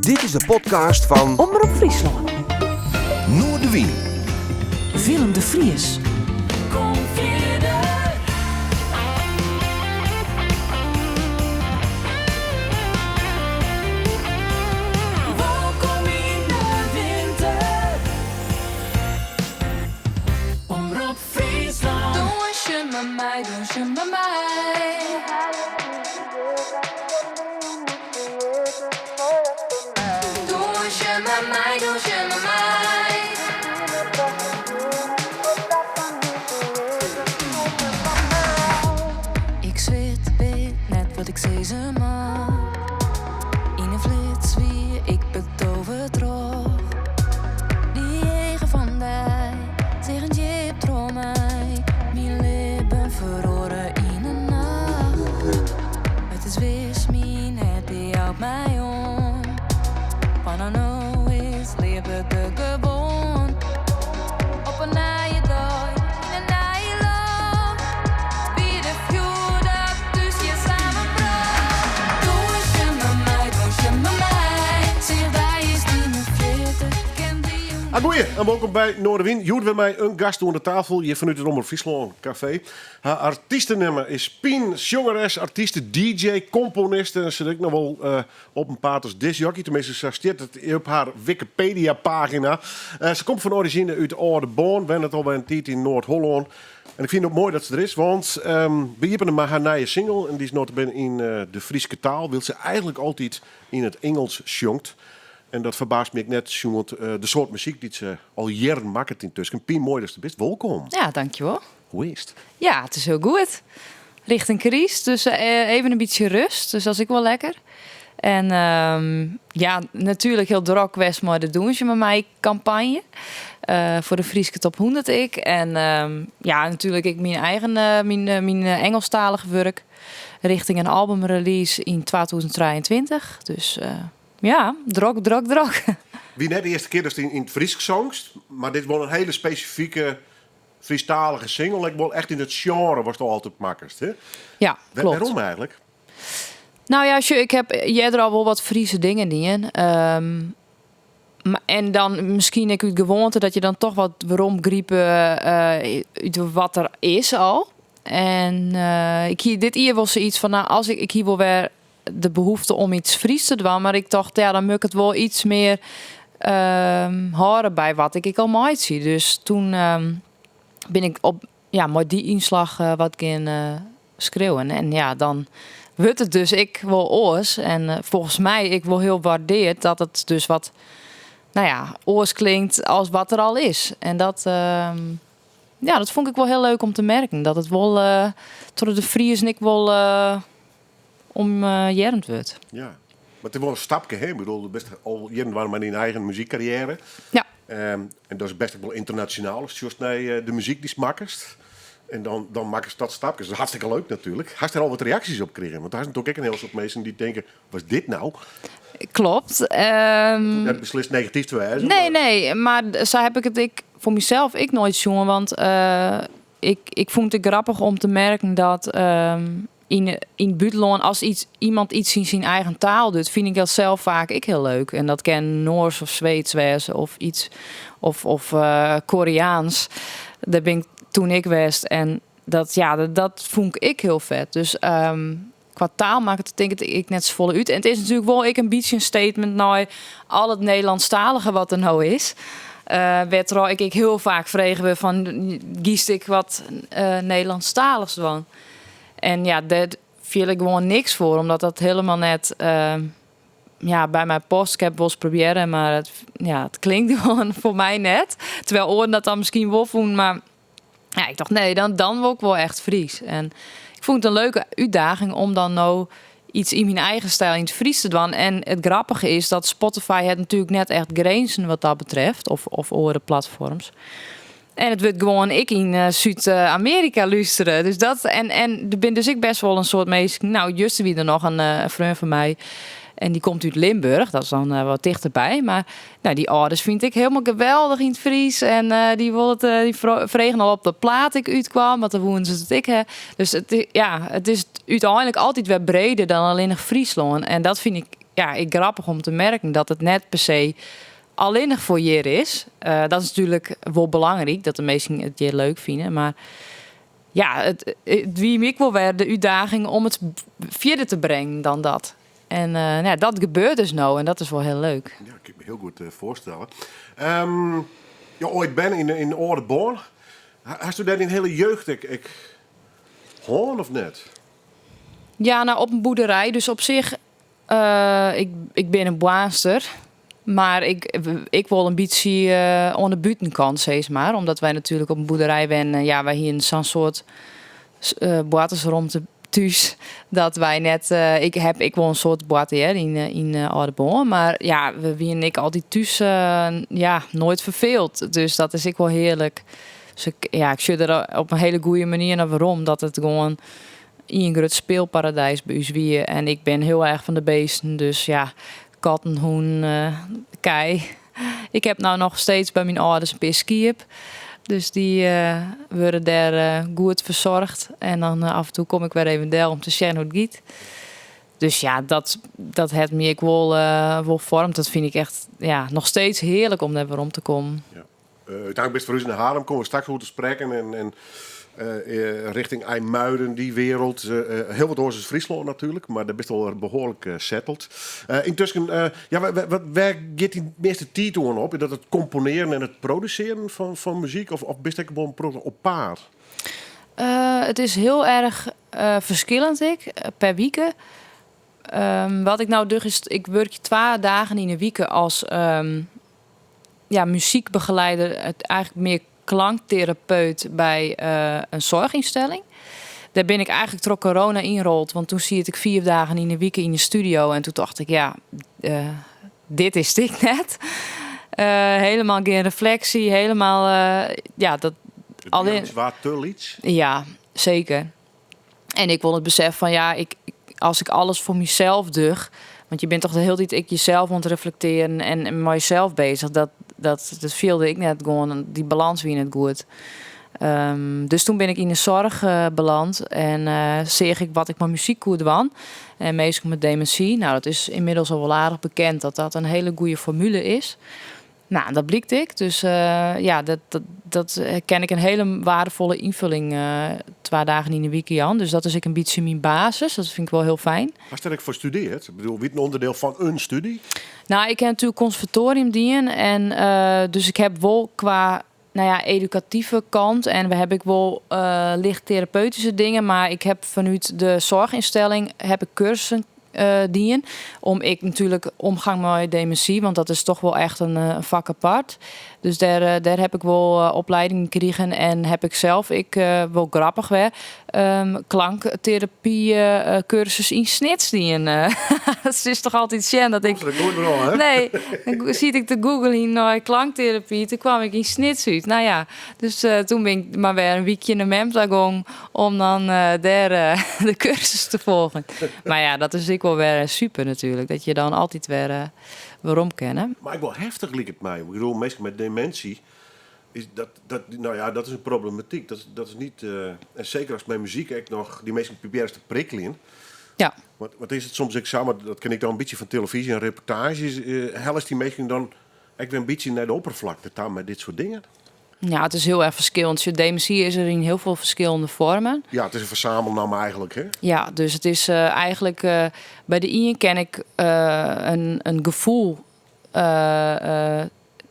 Dit is de podcast fan Omrop Fryslân. Noardewyn. Willem de Vries. Kom fierder. Wolkom yn de winter. Omrop Fryslân. Dûnsje mei my, dûnsje mei my. Dûnsje mei my, dûnsje mei my. Ik swit, wit net wat ik sizze moat. Yn in flits wie ik betovere troch dy eagen fan dy. Seagen djip troch my, myn libben feroare yn in nacht. It is wis, myn hert jout my oan. Fan no is leave gewoan. Op in nije dei, yn in nij lân. Wie de fjoer dat ús hjir samen brocht. Dûnsje mei my, dûnsje mei my. Seach dy earst yn 'e fierte, ken dy Ah, goeie en wolkom by Noardewyn. Hjoed wer mei in gast oan de tafel hjir fanút it Omrop Fryslân Kafee. Har artystenamme is Pien, sjongeres, artyste, DJ, komponiste en se ek noch wol eh, op in paad as discjockey. Teminsten, sa stiet it op har Wikipedia-pagina. Eh, se komt fan orizjine út Aldeboarn, wennet al in tiid yn Noard-Hollân. En ik fyn it moai dat se der is, want we iepenen mei har nije single en dy is notabene yn eh, de Fryske taal, wylst se eigentlik altyd yn it Ingelsk sjongt. En dat ferbaast my ek net, sjoen de soart muzyk dy't se al jierren makket yntusken. Pien, moai datst der bist. Wolkom. Ja, dankjewol. Hoe is it? Ja, it is hiel goed. Richting Kryst, dus even in bytsje rêst. Dus dat is ek wol lekker. En ja, natuerlik hiel drok west mei de Dûnsje mei my kampanje. Foar de Fryske Top 100 ek. En ja, natuerlik ek myn eigen, myn Ingelsktalige wurk. Richting in albumrelease yn 2023. Dus ja, drok, drok, drok. Wie net de earste kear datst yn it Frysk songst, mar dit is wol in hiele spesifike Frysktalige single. Ek wol echt yn it sjenre watst altyd makkest, hè? Ja, klopt. Wêrom eigentlik? Nou ja, sjoch, ik ha earder al wol wat Fryske dingen dien. En dan miskien ek út gewoante dat je dan toch wat weromgripe út wat der is al. En ik hie dit jier wol sayts fan, nou, as ik, ik hie wol wer de behoefte om iets Frysk te dwaan, mar ik tocht, ja, dan moat ik it wol iets mear hâlde by wat ik ek al meitsje. Dus toen bin ik op, ja, mei dy ynslach wat gean skriuwen. En ja, dan wurdt it dus ek wol oars. En folgens my ek wol hiel waardearre dat it dus wat, nou ja, oars klinkt as wat der al is. En dat, ja, dat fûn ik wol hiel leuk om te merken. Dat it wol troch de Friezen ek wol omearme wurdt. Ja, mar it is wol in stapke, hè? Ik bedoel, do bist al jierren dwaande mei dyn eigen muzykkarriêre. Ja. En dat is bêst ek wol ynternasjonaal, ast sjochst nei de muzyk dy'tst makkest. En dan makkest dat stapke. Dat is hartstikke leuk natuerlik. Hast der al wat reaksjes op krigen? Want der is natuerlik ek in hiel soad minsken dy't tinke, wat is dit no? Klopt. Net beslist negatyf te wêzen. Nee, nee, mar sa ha ik it ek foar mysels ek noait sjoen. Want ik fûn it grappich om te merken dat yn it bûtenlân, as iemand iets yn syn eigen taal docht, fyn ik dat sels faak ek hiel leuk. En dat kin Noars of Sweeds wêze of iets of Koreaans. Dêr bin ik toen ek west en dat, ja, dat fûn ik ek hiel fet. Dus kwa taal makket it tink ik net safolle út. En it is natuerlik wol ek in bytsje in statement nei al it Nederlânsktalige wat der no is. Wêrtroch ik ek hiel faak frege wurd fan giest ek wat Nederlânsktalichs dwaan? En ja, dêr fiel ik gewoan niks foar, omdat dat hielendal net ja, by my past. Ik ha it wolris probearre, mar it, ja, it klinkt gewoan foar my net. Terwijl oaren dat dan miskien wol fûnen, mar ja, ik tocht nee, dan wol ik wol echt Frysk. En ik fûn it in leuke útdaging om dan no iets yn myn eigen styl yn it Frysk te dwaan. En it grappige is dat Spotify hat natuerlik net echt grinzen wat dat betreft, of oare platforms. En it wurdt gewoan ek yn Súd-Amearika lústere. Dus dat, en der binne dus ek bêst wol in soad minsken. Nou, juster wie der noch in freon fan my. En dy komt út Limburch, dat is dan wat tichterby. Mar nou, dy âlders fine it ek hielendal geweldich yn it Frysk. En dy wolle it, dy fregen al op de plaat ek útkwam, want dan woene se it ek ha. Dus it, ja, it is úteinlik altyd wer breder dan allinnich Fryslân. En dat fyn ik ja, ek grappich om te merken dat it net per se allinnich foar hjir is. Dat is natuerlik wol belangryk, dat de minsken it hjir leuk fine. Mar ja, it wie my ek wol wer de útdaging om it fierder te brengen dan dat. En nou ja, dat gebeurt dus no en dat is wol hiel leuk. Ja, kin ik my hiel goed foarstelle. Ja, oait berne yn Aldeboarn. Hasto dêr dyn hiele jeugd ek hân of net? Ja, nou, op in boerderij. Dus op sich, ik bin in Boarnster. Mar ik wol in bytsje oan de bûtenkant, sis mar. Omdat wy natuerlik op in boerderij wennen. Ja, wy hienen sa'n soart boartersromte thús. Dat wy net... Ik ha ek wol in soad boarte hear yn Aldeboarn. Mar ja, we wienen ek altyd thús, ja, noait ferfeeld. Dus dat is ek wol hearlik. Dus ik, ja, ik sjoch der op in hiele goede manier nei werom. Dat it gewoan ien grut speelparadijs by ús wie. En ik bin hiel erch fan de beesten. Dus ja, katten, hûnen, kij. Ik ha no noch steeds by myn âlders in pear skiep. Dus dy wurde dêr goed fersoarge. En dan af en toe kom ik wer even del om te sjen hoe't it giet. Dus ja, dat hat my ek wol foarme. Dat fyn ik echt, ja, noch steeds hearlik om dêr werom te kommen. Ja. Úteinlik bist ferhuze nei Haarlem, komme we straks oer te sprekken. En richting IJmuiden, dy wereld. Hiel wat oars as Fryslân natuerlik, mar dêr bist al behoarlik setteld. Yntusken, ja, wêr giet dyn measte tiid oan op? Is dat it komponearjen en it produsearjen fan muzyk? Of bist ek wol in protte op paad? It is hiel erch ferskillend ek, per wike. Wat ik no doch is, ik wurkje 2 dagen yn 'e wike as ja, muzykbegeleider, it eigentlik mear klankterapeut by in soarchynstelling. Dêr bin ik eigentlik troch corona ynrold, want toen siet ik 5 dagen yn 'e wike yn de studio en toen tocht ik, ja, dit is it ek net. Helemaal gjin refleksje, helemaal, ja, dat It alleen waard te lyts? Ja, seker. En ik wol it besef fan, ja, as ik alles foar mysels doch, want je bent toch de hiele tiid ek jesels oan it reflektearjen en mei jesels bezich. Dat fielde ik net gewoan, dy balâns wie net goed. Dus toen bin ik yn de soarch beland en seach ik wat ik mei muzyk koe dwaan. En minsken mei demintsy, nou, dat is ynmiddels al wol aardich bekend dat dat in hiele goede formule is. Nou, dat blykt ek. Dus ja, dat kin ik in hiele waardefolle ynfolling 2 dagen yn 'e wike jaan. Dus dat is ek in bytsje myn basis. Dat fyn ik wol hiel fijn. Hast dêr ek foar studearre? Ik bedoel, wie it in ûnderdiel fan in studie? Nou, ik ha natuerlik konservatorium dien. En dus ik ha wol kwa, nou ja, edukative kant en we ha ek wol licht terapeutyske dingen, mar ik ha fanút de soarchynstelling ha ik kursussen dien om ek natuerlik omgang mei demintsy, want dat is toch wol echt in fak apart. Dus dêr ha ik wol opliedingen krigen en ha ik sels ek, wol grappich wer, klankterapy kursus yn Snits dien. Dat is toch altyd sjen dat ik Komt der noait mear oan, hè? Nee, dan siet ik te googlen nei klankterapy, toen kwam ik yn Snits út. Nou ja, dus toen bin ik mar wer in wykje nei mem ta gong om dan dêr de kursus te folgjen. Mar ja, dat is ek wol wer super natuerlik, dat je dan altyd wer werom kinne. Mar ek wol heftich liket my. Ik bedoel, minsken mei demintsy, is dat, dat, nou ja, dat is in problematyk. Dat is niet, en seker as mei muzyk ek noch dy minsken probearje te prikkeljen. Wat is it soms ek sa, mar dat ken ik dan in bytsje fan telefyzje en reportaazjes, hellest dy minsken dan ek wer in bytsje nei de opperflakte ta mei dit soart dingen? Ja, it is hiel erch ferskillend. Sjoch, demintsy is der yn hiel folle ferskillende foarmen. Ja, it is in fersamelnamme eigentlik, hè? Ja, dus it is eigentlik, by de ien kin ik in gefoel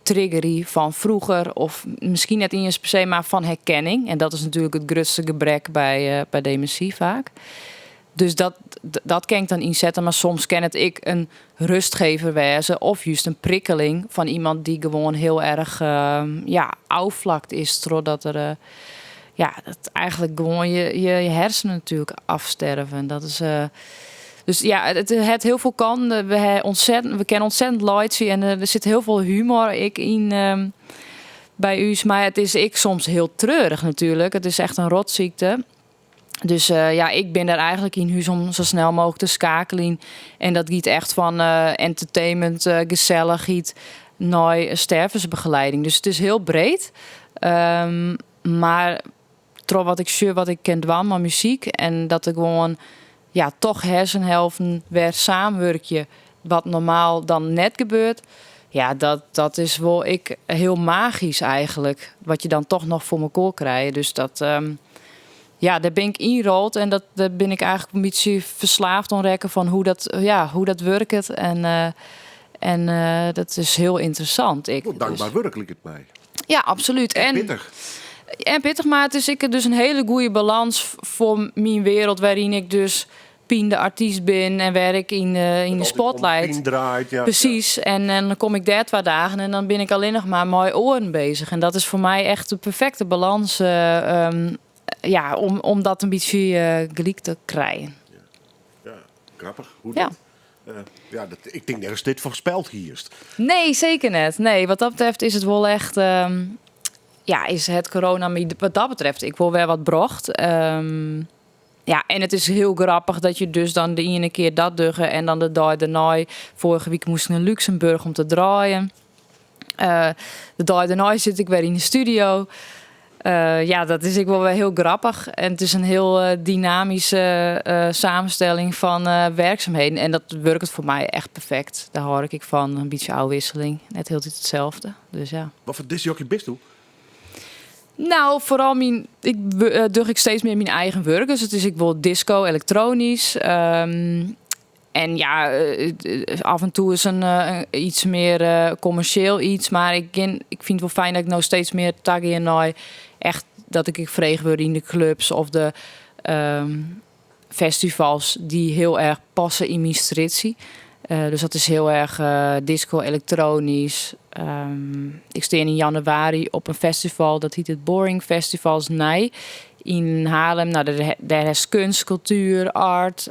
triggerje fan froeger of miskien net iens per se, mar fan herkenning. En dat is natuerlik it grutste gebrek by demintsy faak. Dus dat kin ik dan ynsette, mar soms kin it ek in rustgever wêze of juist in prikkeling fan iemand dy't gewoan hiel erch, ja, ôfflakt is trochdat der, ja, dat eigentlik gewoan je hersenen natuerlik afsterven. Dat is, dus ja, it hat hiel folle kanten. We ha ontzettend, we kinne ontzettend laitsje en der sit hiel folle humor ek yn by ús. Mar it is ek soms hiel treurich natuerlik. It is echt in rotsykte. Dus ja, ik bin der eigentlik yn hûs om sa snel mooglik te skeakeljen. En dat giet echt fan entertainment, gesellichheid nei stervensbegeleiding. Dus it is hiel breed. Mar troch wat ik sjoch, wat ik kin dwaan mei muzyk en dat ik gewoan, ja, toch hersenhelften wer samenwurkje. Wat normaal dan net gebeurt. Ja, dat is wol ek hiel magysk eigentlik. Wat je dan toch noch foar mekoar krije. Dus dat, ja, dêr bin ik ynrold en dêr bin ik eigentlik in bytsje ferslave oan rekke fan hoe dat, ja, hoe dat wurket. En dat is hiel ynteressant. Ik, Wol dankber dus. wurk, liket my. Ja, absolút. En pittich. En pittich, mar it is ek dus in hiele goede balâns foar myn wereld, wêryn't ik dus Pien de artyst bin en wêr ik yn de spotlight. Pien draait, ja. Presys. En dan kom ik dêr 2 dagen en dan bin ik allinnich mar mei oaren beuzich. En dat is foar my echt de perfekte balâns ja, om dat in bytsje gelyk te krijen. Ja, grappich. Hoe Ja. dat, ja, ik tink nergens dit foarspeld hiest. Nee, seker net. Nee, wat dat betreft is it wol echt. Ja, is it corona my wat dat betreft ek wol wer wat brocht. Ja, en it is hiel grappich dat je dus dan de iene kear dat dogge en dan de dei dêrnei. Foarrige wike moast ik nei Luxemburg om te draaien. De dei dêrnei sit ik wer yn de studio. Ja, dat is ek wol wer hiel grappich. En it is in hiel dynamyske samenstelling fan wurksumheden. En dat wurket foar my echt perfekt. Dêr hâld ik fan. In bytsje ôfwikseling. Net hieltyd itselde. Dus ja. Watfoar discjockey bisto? Nou, foaral myn. Ik doch ik steeds mear myn eigen wurk. Dus it is ek wol disco, elektronysk. En ja, af en toe is in yts mear kommersjeel yts. Mar ik fyn it wol fijn dat ik no steeds mear tagean nei echt dat ik frege wurd yn de clubs of de festivals dy't hiel erch passe yn myn strjitsje. Dus dat is hiel erch disco, elektronysk. Ik stean yn jannewaarje op in festival, dat hjit it Boring Festivals Nij yn Haarlem. Nou, dêr is keunst, kultuer, art,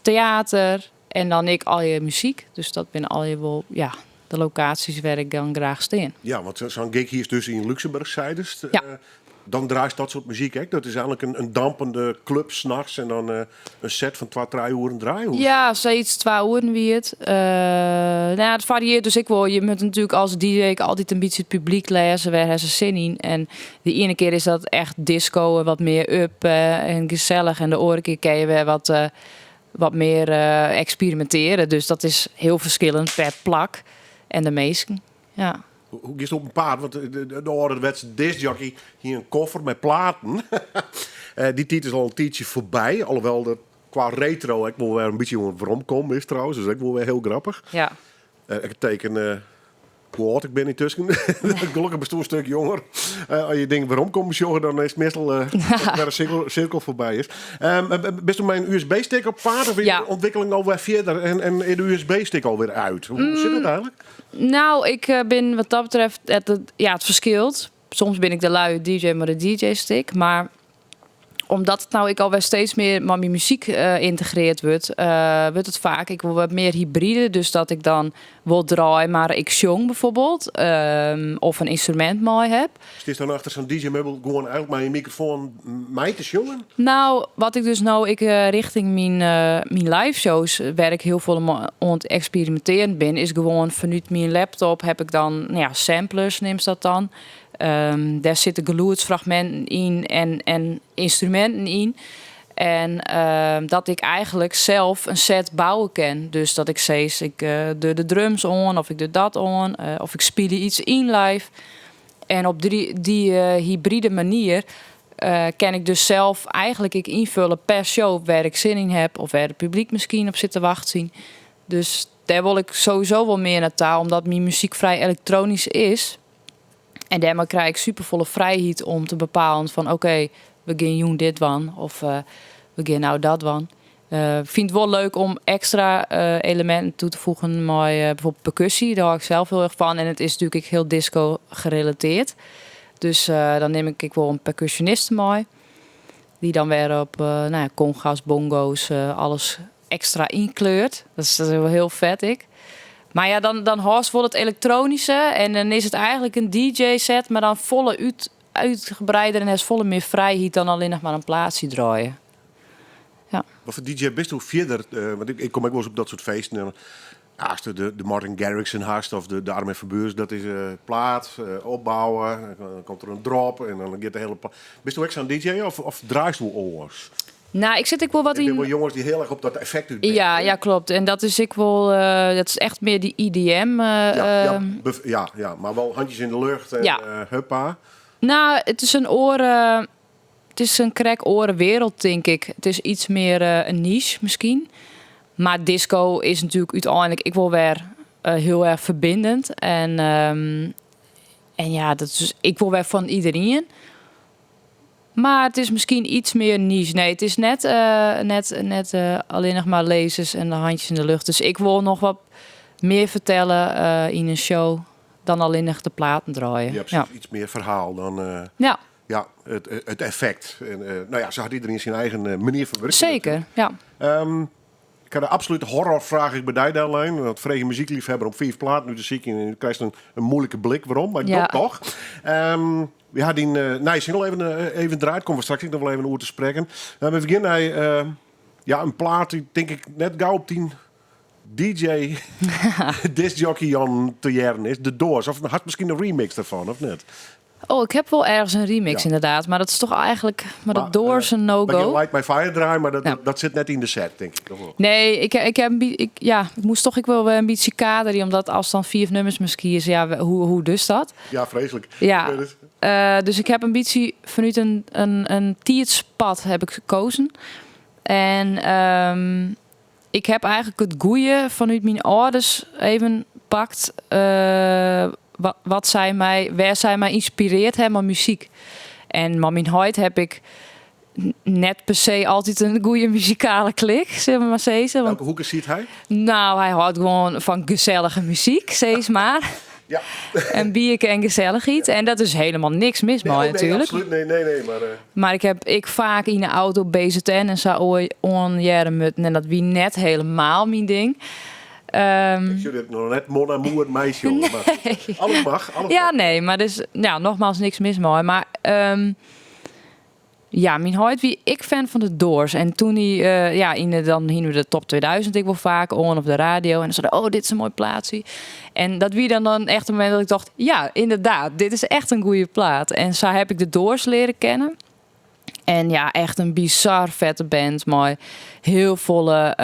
teäter en dan ek al je muzyk. Dus dat binne al je wol, ja, de lokaasjes wêr't ik dan graach stean. Ja, want sa'n gig hjir is dus yn Luxemburg, seidest. Ja. Dan draaist dat soart muzyk ek. Dat is eigentlik in dampende club 's nachts en dan in set fan 2, 3 oeren draaie. Hoe Ja, sayts 2 oeren wie it. Nou ja, it fariearret dus ek wol. Je moatte natuerlik as DJ altyd in bytsje it publyk lêze, wêr ha se sin yn. En de iene kear is dat echt disco en wat mear up en gesellich. En de oare kear kinne je wer wat mear eksperimintearje. Dus dat is hiel ferskillend per plak en de minsken. Ja. Hoe giesto op 'en paad? Want de âlderwetske discjockey hie in koffer mei platen. Dy tiid is al in tiidsje foarby. Alhoewol't der kwa retro ek wol wer in bytsje weromkommen is trouwens. Dus ek wol wer hiel grappich. Ik teken hoe âld ik bin yntusken. Gelokkich bisto in stik jonger. As je dingen weromkommen sjogge, dan is it meastal dat wer in sirkel foarby is. Bisto mei in USB-stick op paad of is de ûntwikkeling alwer fierder en is de USB-stick alwer út? Hoe sit dat eigentlik? Nou, ik bin wat dat betreft, ja, it ferskilt. Soms bin ik de luie DJ, mei de DJ-stick. Mar omdat it no ek alwer steeds mear mei myn muzyk yntegrearre wurdt, wurdt it faak ek wol wat mear hybride. Dus dat ik dan wol draai, mar ik sjong byfoarbyld. Of in ynstrumint mei ha. Stesto dan achter sa'n DJ-meubel gewoan eigentlik mei in mikrofoan mei te sjongen? Nou, wat ik dus no ek rjochting myn live shows, wêr't ik hiel folle oan it eksperimintearjen bin, is gewoan fanút myn laptop ha ik dan, nou ja, samplers neamst dat dan. Dêr sitte gelûdsfragminten yn en ynstruminten yn. En dat ik eigentlik sels in set bouwe kin. Dus dat ik sis, ik doch de drums oan of ik doch dat oan. Of ik spylje yts yn live. En op dy hybride manier kin ik dus sels eigentlik ek ynfolje per show wêr't ik sin yn ha of wêr't it publyk miskien op sit te wachtsjen. Dus dêr wol ik sowieso wol mear nei ta, omdat myn muzyk frij elektronysk is. En dêrmei krij ik superfolle frijheid om te bepalen fan oké, we gean jûn dit dwaan of we gean no dat dwaan. Ik fyn it wol leuk om ekstra eleminten ta te foegjen mei bygelyks perkussy. Dêr hâld ik sels hiel erch fan. En it is natuerlik ek hiel disco gerelatearre. Dus dan nim ik ek wol in perkussionist mei. Dy't dan wer op nou ja, conga's, bongo's, alles ekstra ynkleurt. Dat is wol hiel fet ek. Mar ja, dan hâldst wol it elektronyske en dan is it eigentlik in DJ-set, mar dan folle útgebreider en hast folle mear frijheid dan allinnich mar in plaatsje draaie. Ja. Watfoar DJ bisto fierder? Want ik kom ek wolris op dat soart feesten. En, ja, ast de Martin Garrix hast of de Armin van Buuren, dat is plaat, opbouwe, dan komt der in drop en dan giet de hiele Bisto ek sa'n DJ of draaisto oars? Nou, ik sit ek wol wat Er yn. binne wol jonges dy't hiel erch op dat effekt út binne. Ja, ja, klopt. En dat is ek wol, dat is echt mear dy EDM. Ja, ja, ja, ja, mar wol hannen yn de lucht en Ja. huppa. Nou, it is in oare. It is in krekt oare wereld, tink ik. It is yts mear in niche miskien. Mar disco is natuerlik úteinlik ek wol wer hiel erch ferbinend. En ja, dat is ek wol wer fan iderien. Mar it is miskien yts mear niche. Nee, it is net allinnich mar lasers en de hannen yn de lucht. Dus ik wol noch wat mear fertelle yn in show dan allinnich de platen draaie. Ja, presys. Yts mear ferhaal dan ja, it effekt. En, no ja, sa hat iderien syn eigen manier fan wurkjen. Seker, ja. Ik ha de absolute horrorfraach ek by dy dellein. Want freegje muzykleafhawwer om fiif platen út te sykjen en do krijst in muoilike blik werom, mar ik Ja. doch toch. We ha dyn nije single even draaid. Komme we straks ek noch wol even oer te sprekken. We begjinne mei ja, in plaat dy't tink ik net gau op dyn DJ discjockey Jan te hearren is. The Doors. Of hast miskien in remix dêrfan, of net? Oh, ik ha wol ergens in remix inderdaad. Mar dat is toch eigentlik... Mar de Mar, Doors in no-go. We geane Light My Fire draaie, mar dat, dat sit net yn de set, tink ik. Of wol? Nee, ik, heb een ik, ja, ik moast toch ik wel een bytsje kaderje, omdat as dan fiif nûmers miskien is, ja, hoe dus dat? Ja, freeslik. Ja. Ik wit it. Dus ik ha in bytsje fanút in tiidspad ha ik keazen. En ik ha eigentlik it goede fanút myn âlders even pakt. Wat, wat zij mij, wêr sy my ynspirearre ha mei muzyk. En mei myn heit ha ik net per se altyd in goede muzikale klik, sille we mar sizze. Want, Welke hoeken sit hy? Nou, hy hâldt gewoan fan gesellige muzyk, sis mar. En bierke en gesellichheid. En dat is hielendal niks mis Nee, mei oh, nee, natuerlik. absoluut. Nee, maar Mar ik ha ik faak yn de auto BZN en sa oanhearre moatten. En dat wie net hielendal myn ding. Ik sjoch dit noch net Mon Amour meisje, mar alles mei, alles Ja, mei. nee, mar dus, ja, nogmaals niks mis mei. Mar ja, myn heit wie ek fan fan de Doors. En doe't hy, ja, dan hiene we de top 2000 ek wol faak oan op de radio. En dan sei oh, dit is in moai plaatsje. En dat wie dan echt in momint dat ik tocht, ja, inderdaad, dit is echt in goede plaat. En sa ha ik de Doors learen kennen. En ja, echt in bizar fette band mei hiel folle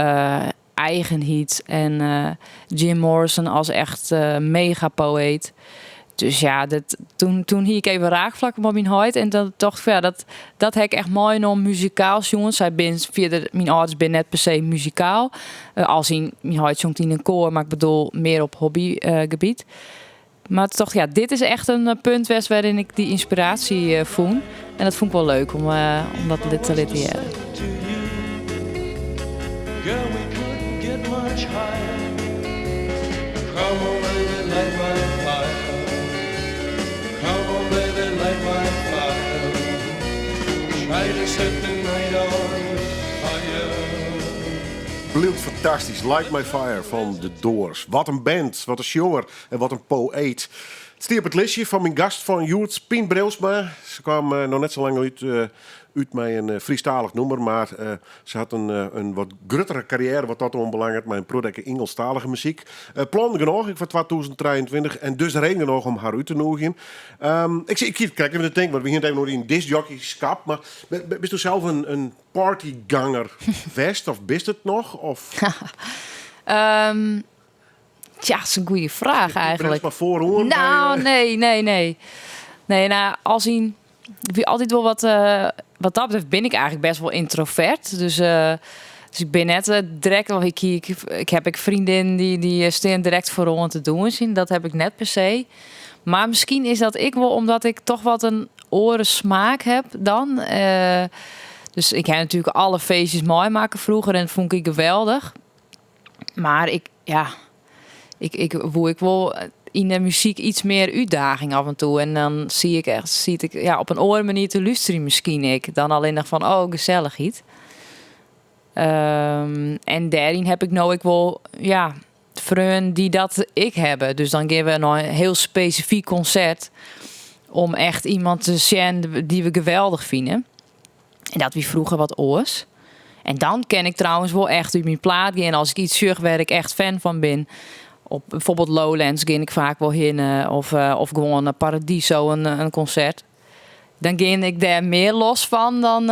eigenheid. En Jim Morrison as echt mega poëet. Dus ja, dat, doe hie ik even raakflak mei myn heit. En dan tocht ik, van, ja, dat ha ik echt meinaam muzikaal, jonges. Sy binne fierder, myn âlders binne net per se muzikaal. As yn, myn heit sjongt yn in koar, mar ik bedoel mear op hobbygebiet. Mar doe tocht ik, ja, dit is echt in punt west wêryn't ik dy ynspiraasje fûn. En dat fûn ik wol leuk om dat te litten hearre. Girl, we couldn't get much higher. Come on, baby, light my fire. Come on, baby, light my fire. Try to set the night on fire. Bliuwt fantastysk. Light My Fire fan The Doors. Wat in band, wat in sjonger en wat in poëet. It stiet op it listje fan myn gast fan hjoed, Pien Breeuwsma. Se kaam noch net sa lang út mei in Frysktalich nûmer, mar se hat in wat gruttere karriêre wat dat oanbelanget, mei in protte Ingelsktalige muzyk. Plannen genôch ek foar 2023 en dus reden genôch om har út te nûgjen. Ik krij even te tinken, want we hiene it even oer dyn discjockeyskap, mar bisto sels in partyganger west of bist it noch? Of? Tja, dat is in goede fraach eigentlik. Mar foaroan Nou, by, nee, nee, nee. Nee, nou, as yn, ik bin altyd wol wat, wat dat betreft bin ik eigentlik best wol yntrovert. Dus ik bin net direkt, want ik ha ek freonen dy't steane direkt foaroan te dûnsjen. Dat ha ik net per se. Mar miskien is dat ek wol omdat ik toch wat in oare smaak ha dan. Dus ik ha natuerlik alle feestjes meimakke froeger en dat fûn ik geweldich. Mar ik, ja, ik woe ik wol yn de muzyk yts mear útdaging af en toe. En dan zie ik echt, zie ik, ja, op in oare manier te lústerjen miskien ek. Dan allinnich fan, oh, gesellichheid. En dêryn ha ik no ek wol, ja, freonen dy't dat ek hawwe. Dus dan geane we nei in hiel spesifyk konsert om echt iemand te sjen dy't we geweldich fine. En dat wie froeger wat oars. En dan kin ik trouwens wol echt út myn plaat gean as ik yts sjoch wêr't ik echt fan fan bin. Op byfoarbyld Lowlands gean ik faak wol hinne. Of gewoan nei Paradiso, in konsert. Dan gean ik dêr mear los fan dan.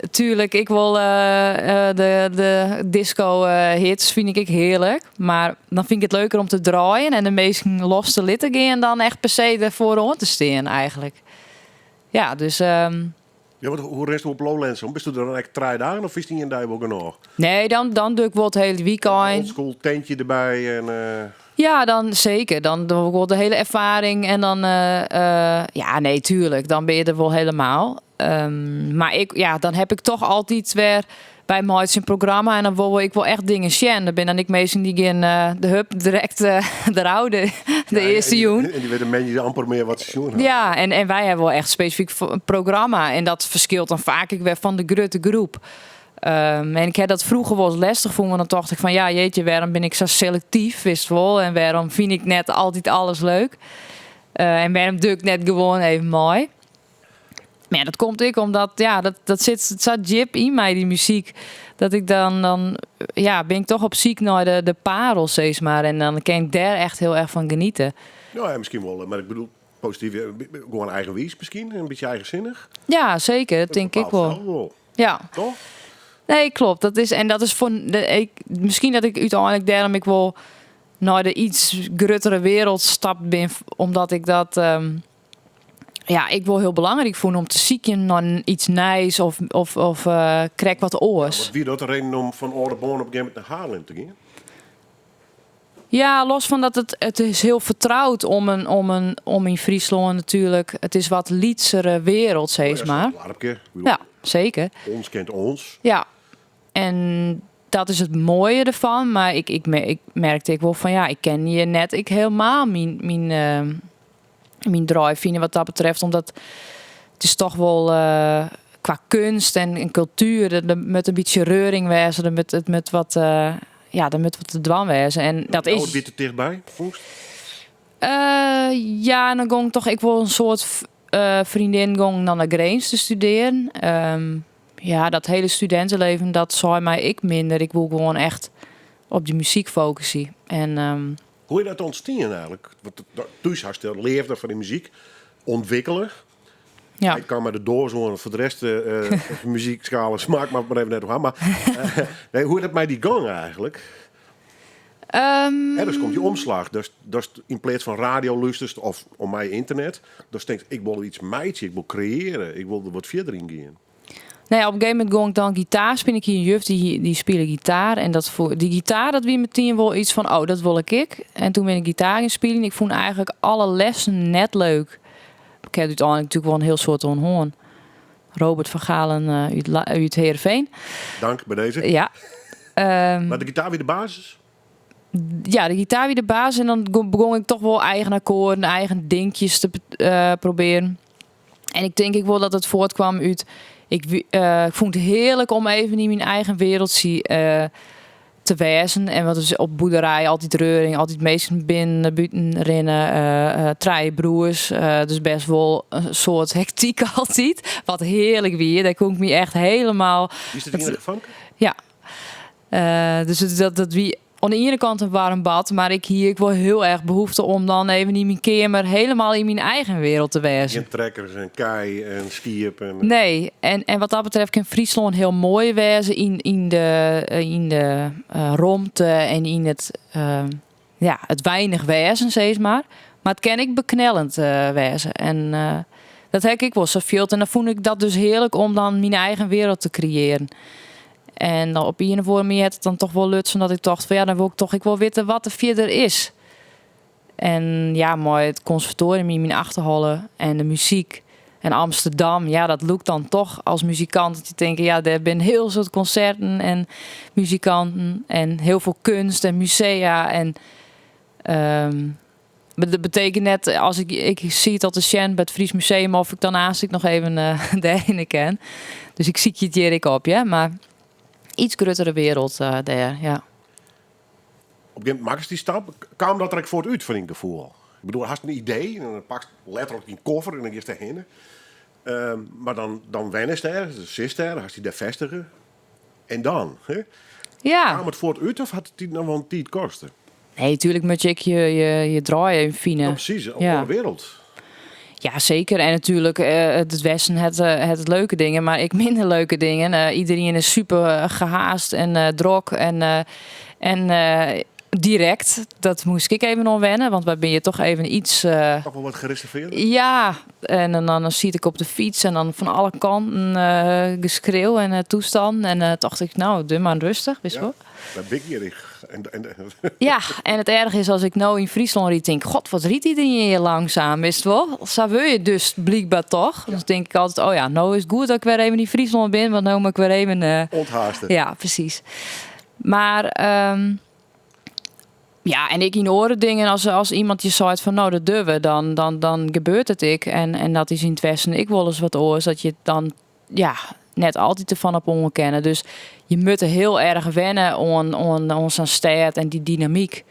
Tuurlijk, ik wol de, de disco hits fyn ik ek hearlik. Mar dan fyn ik it leuker om te draaien en de minsken los te litten gean dan echt per se derfoar oan te stean eigenlijk. Ja, dus. Ja, want hoe rinst op Lowlands om? Bist du der dan echt 3 dagen of is die een dag wol genôch? Nee, dan doch ik wol it hiele weekend. Oldschool tintje derby en... Ja, dan seker. Dan doch ik wol de hiele erfaring en dan, ja, nee, tuurlijk. Dan binne je der wol hielendal. Mar ik, ja, dan ha ik dochs altyd wer by my in programma en dan wol ik wol echt dingen sjen. Der binne dan ek minsken dy't gean de hup direkt derôf, de earste jûn. En dy witte moandeis amper mear wat se sjoen hawwe. Ja, en wy hawwe wol echt spesifyk in programma. En dat ferskilt dan faak ek wer fan de grutte groep. En ik ha dat froeger wolris lestich fûn, want dan tocht ik fan ja, jeetje, wêrom bin ik sa selektyf, witst wol? En wêrom fyn ik net altyd alles leuk? En wêrom doch ik net gewoan even mei? Mar ja, dat komt ek omdat ja, dat sit sa djip yn my, dy muzyk. Dat ik dan ja, bin ik dochs op syk nei de parel, sis mar. En dan kin ik dêr echt hiel erch fan genietsje. No ja, miskien wol, mar ik bedoel, posityf, gewoan eigenwiis miskien, in bytsje eigensinnich. Ja, seker, dat tink ik Bepaalt wol. sels wol. Ja. Dochs? Nee, kloppet. Dat is, en dat is foar de, ik, miskien dat ik úteinlik dêrom ek wol nei de yts gruttere wereld stapt bin, omdat ik dat, ja, ik wol hiel belangryk fûn om te sykjen nei yts nijs of krekt wat oars. Ja, wat wie dat de reden om fan Aldeboarn op in gegeven momint nei Haarlem te gean? Ja, los fan dat it is hiel fertroud om yn Fryslân natuerlik. It is wat lytsere wereld, sis Ja, mar. zo'n doarpke. Ik bedoel, Ja, seker. Ons kent ons. Ja, en dat is it moaie derfan. Mar ik merkte ek wol fan ja, ik kin hjir net ek hielendal myn draai fine wat dat betreft. Omdat it is dochs wol kwa keunst en kultuer, der moat in bytsje reuring wêze, der moat, it moat wat, ja, der moat wat te dwaan wêze. En dat Oh, is it wie te tichtby, fûnst? Ja, en dan gie ik dochs ek wol in soart freondin gie dan nei Grins te studearjen. Ja, dat hiele studintelibben, dat sei my ek minder. Ik wol gewoan echt op dy muzyk fokusje. En, Hoe is dat ûntstien eigentlik? Want thús hast de leafde foar de muzyk ûntwikkele. Ja. Ik kaam mei de doas oan, foar de rest muzykskale smaak mar even net oan. Mar nee, hoe is dat mei dy gong eigentlik? Hè, dus komt dy omslach. Dus yn pleats fan radio lústerst of om my ynternet, dan tinkst ik wol yts meitsje, ik wol kreëarje, ik wol der wat fierder yn gean. Nee, op in gegeven momint gie ik dan gitaar spyljen. Ik hie in juf dy spile gitaar. En dat foar, dy gitaar, dat wie metien wol yts fan, oh, dat wol ik ek. En doe bin ik gitaar gean spyljen. Ik fûn eigentlik alle lessen net leuk. Ik ha úteinlik natuerlik wol in hiel soad oan hân. Robert van Galen út Heerenveen. Dank by dizze. Ja. Mar de gitaar wie de basis? Ja, de gitaar wie de basis. En dan begûn ik dochs wol eigen akkoarden, eigen dinkjes te probearjen. En ik tink ek wol dat it fuortkaam út... Ik fûn it hearlik om even yn myn eigen wereldje te wêzen. En wat is op boerderij altyd reuring, altyd minsken binnen, bûten rinne, trije broers. Dus bêst wol in soart hektyk altyd. Wat hearlik wie, dêr koe ik my echt hielendal... Is it iennige famke? Ja. Dus dat wie oan de iene kant in waarm bad, mar ik hie ek wol hiel erch behoefte om dan even yn myn keamer hielendal yn myn eigen wereld te wêzen. Gjin trekkers en kij en skiep. En... Nee, en wat dat betreft kin Fryslân hiel moai wêze yn de romte en yn it, ja, it weinich wêzen, sis mar. Mar it kin ek beknellend wêze. En dat ha ik ek wol sa field. En dan fûn ik dat dus hearlik om dan myn eigen wereld te kreëarjen. En dan op ien of oare manier hat it dan dochs wol lutsen dat ik tocht fan ja, dan wol ik dochs ek wol witte wat der fierder is. En ja, mei it konservatoarium yn myn achterholle en de muzyk en Amsterdam, ja, dat lûkt dan dochs as muzikant. Dat je tinke, ja, dêr binne hiel soad konserten en muzikanten en hiel folle keunst en musea. En dat betekent net, as ik, ik siet al te sjen by it Fries Museum of ik dan aanst noch even dêrhinne kin. Dus ik sykje it hjir ek op, ja, mar yts gruttere wereld dêr, ja. Op in gegeven momint makkest dy stap. Kaam dat der ek fuort út foar dyn gefoel? Ik bedoel, hast in idee en dan pakst letterlik dyn koffer en dan giest dêrhinne. Mar dan wennest dêr, sitst dêr, hast dy dêr fêstige. En dan? Hè? Ja. Kaam it fuort út of hat it dy noch wol in tiid koste? Nee, natuerlik moatte je ek je draai even fine. Ja, presys, op de wereld. Ja, zeker. En natuurlijk, het Westen het leuke dingen, maar ik minder leuke dingen. Iedereen is super gehaast en drok en direct. Dat moest ik even nog wennen, want wij ben je toch even iets... Toch wel wat gereserveerd? Ja, en dan zit ik op de fiets en dan van alle kanten geschreeuw en toestand. En dacht ik, nou, doe maar rustig, wist wel. Bij Big hier. En, Ja, en het erg is als ik nou in Friesland riet, denk ik, god, wat riet iedereen hier langzaam, wist wel? Zo wil je dus blijkbaar toch? Dus denk ik altijd, oh ja, nou is het goed dat ik weer even in Friesland ben, want nou moet ik weer even Onthaasten. Ja, precies. Maar ja, en ik in oren dingen, als iemand je zegt van nou, dat durven, dan gebeurt het ik. En dat is in het Westen ik wel eens wat oors, dat je dan, ja, net altijd ervan op onkennen. Dus je moet er heel erg wennen aan zo'n stad en die dynamiek.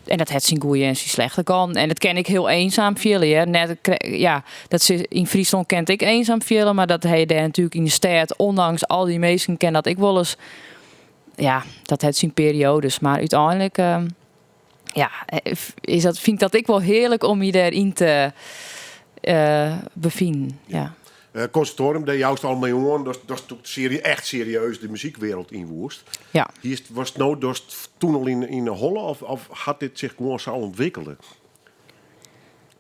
En dat het zijn goeie en zijn slechte kant. En dat ken ik heel eenzaam vielen. Hè. Net, ja, dat ze, in Friesland kent ik eenzaam vielen, maar dat hij daar natuurlijk in de stad, ondanks al die mensen, ken dat ik wel eens. Ja, dat het zijn periodes. Maar uiteindelijk, ja, is dat, vind ik dat ik wel heerlijk om je daarin te bevinden. Ja. Ja. Conservatorium, daar juist al mee hoor. Dat is toch echt serieus de muziekwereld inwoest. Hier was het nou dus toen al in de holle of had dit zich gewoon zo ontwikkelen?